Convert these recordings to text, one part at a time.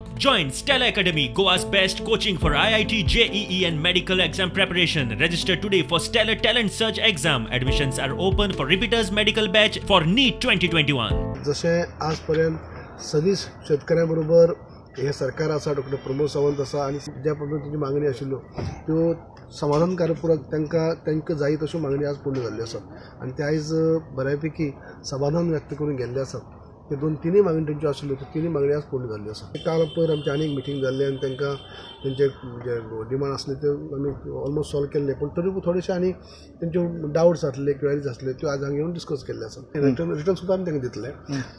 Join Stella Academy, Goa's best coaching for IIT, JEE and medical exam preparation. Register today for Stellar Talent Search exam. Admissions are open for repeaters medical batch for NEET 2021. जशें आज पर्यंत सदीच शेतकऱ्यां बरोबर हें सरकार आसा, doctor Pramod Sawant आसा आनी ज्या प्रमाणे तेंची मागणी आशिल्ल्यो त्यो समाधानकारपूर्वक तांकां जाय तश्यो मागणी आज पूर्ण जाल्ल्यो आसात आनी ते आयज बऱ्या पैकी समाधान व्यक्त करून गेल्ले आसात. ते दोन तिनूय मागणी तेंच्यो आशिल्ल्यो त्यो तिनूय मागणी आज पूर्ण जाल्ल्यो आसात. काल पयर आमची आनी एक मिटींग जाल्ली आनी तांकां तेंचे जे डिमांड आसले ते आमी ऑलमोस्ट सॉल्व केल्ले, पूण तरी थोडेशे आनी तेंच्यो डावट्स आसले, क्वेरीज आसले त्यो आज हांगा येवन डिस्कस केल्ले आसात. रिटर्न सुद्दां आमी तांकां दितले.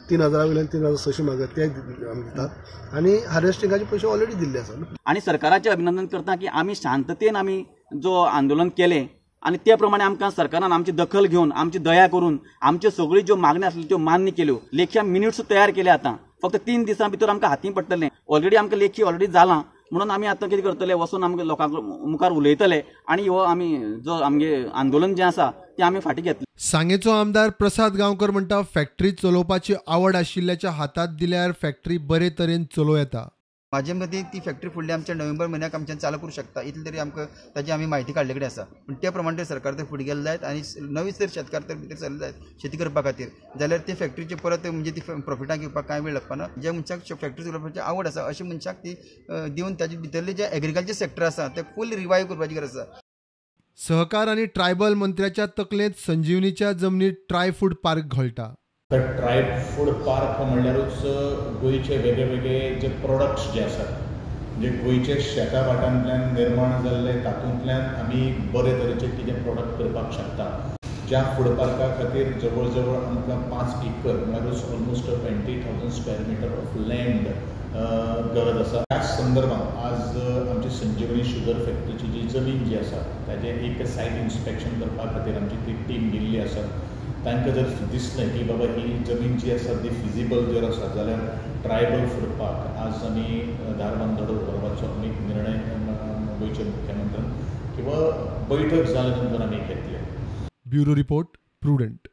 3,000 वयल्यान 3,600 मागत ते आमी दितात आनी हार्वेस्टिंगाचे पयशे ऑलरेडी दिल्ले आसात. आनी सरकाराचें अभिनंदन करता की आमी शांततेन आमी जो आंदोलन केलें आनी ते प्रमाणे आमकां सरकारान आमची दखल घेवन आमची दया करून आमच्यो सगळ्यो ज्यो मागण्यो आसल्यो त्यो मान्य केल्यो. लेखी मिनिट्स तयार केले, आतां फक्त 3 दिसां भितर आमकां हातीं पडटलें. ऑलरेडी आमकां लेखी ऑलरेडी जालां म्हणून आमी आतां कितें करतले, वचून आमकां लोकांक मुखार उलयतले आनी हो आमी जो आमगे आंदोलन जें आसा तें आमी फाटीं घेतले. सांगेचो आमदार प्रसाद गांवकर म्हणटा, फॅक्टरी चलोवपाची आवड आशिल्ल्याच्या हातांत दिल्यार फॅक्टरी बरे तरेन चलोवं येता. म्हाजे मतीन ती फॅक्टरी फुडल्या आमच्या नोव्हेंबर म्हयन्याक आमच्यान चालू करूं शकता इतली तरी आमकां ताची आमी म्हायती काडले कडेन आसा. पूण त्या प्रमाणे सरकार तर फुडें गेले जायत आनी नवीच जर शेतकार तर भितर सरले जायत शेती करपा खातीर जाल्यार ते फॅक्टरीचे परत म्हणजे ती प्रॉफिटाक येवपाक कांय वेळ लागपाना. ज्या मनशाक फॅक्टरी चलोवपाची आवड आसा अशा मनशाक ती दिवन ताजे भितरले जे एग्रीकल्चर सेक्टर आसा ते फूल रिवायव करपाची गरज आसा. सहकार आनी ट्रायबल मंत्र्याच्या तकलेंत संजीवनीच्या जमनीत ट्राय फूड पार्क घोळटा. तर ट्राय फूड पार्क म्हणल्यारूच गोंयचे वेगळे वेगळे जे प्रोडक्ट्स जे आसात म्हणजे गोंयचे शेता भाटांतल्यान निर्माण जाल्ले तातूंतल्यान आमी बरे तरेचे कितें प्रोडक्ट करपाक शकता. ज्या फूड पार्का खातीर जवळ जवळ आमकां 5 acre म्हणल्यारूच almost 20,000 square metre of land गरज आसा. त्याच संदर्भात आज आमची संजीवनी शुगर फॅक्टरीची जी जमीन जी आसा ताजें एक सायट इन्स्पेक्शन करपा खातीर आमची ती टीम गेल्ली आसा. तांकां जर दिसलें की बाबा ही जमीन जी आसा ती फिजिबल जर आसा जाल्यार ट्रायबल फूड पार्क आज आमी धारबांदोडा व्हरपाचो आमी निर्णय गोंयच्या मुख्यमंत्र्यान किंवा बैठक जाल्या नंतर आमी घेतले. Bureau report, Prudent.